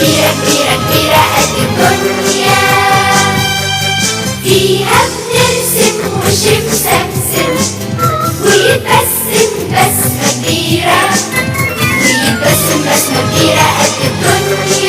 كبيرة كبيرة كبيرة قد الدنيا، فيها بنرسم وش مسمسم ويتبسم بسمة كبيرة، ويتبسم بسمة كبيرة قد الدنيا.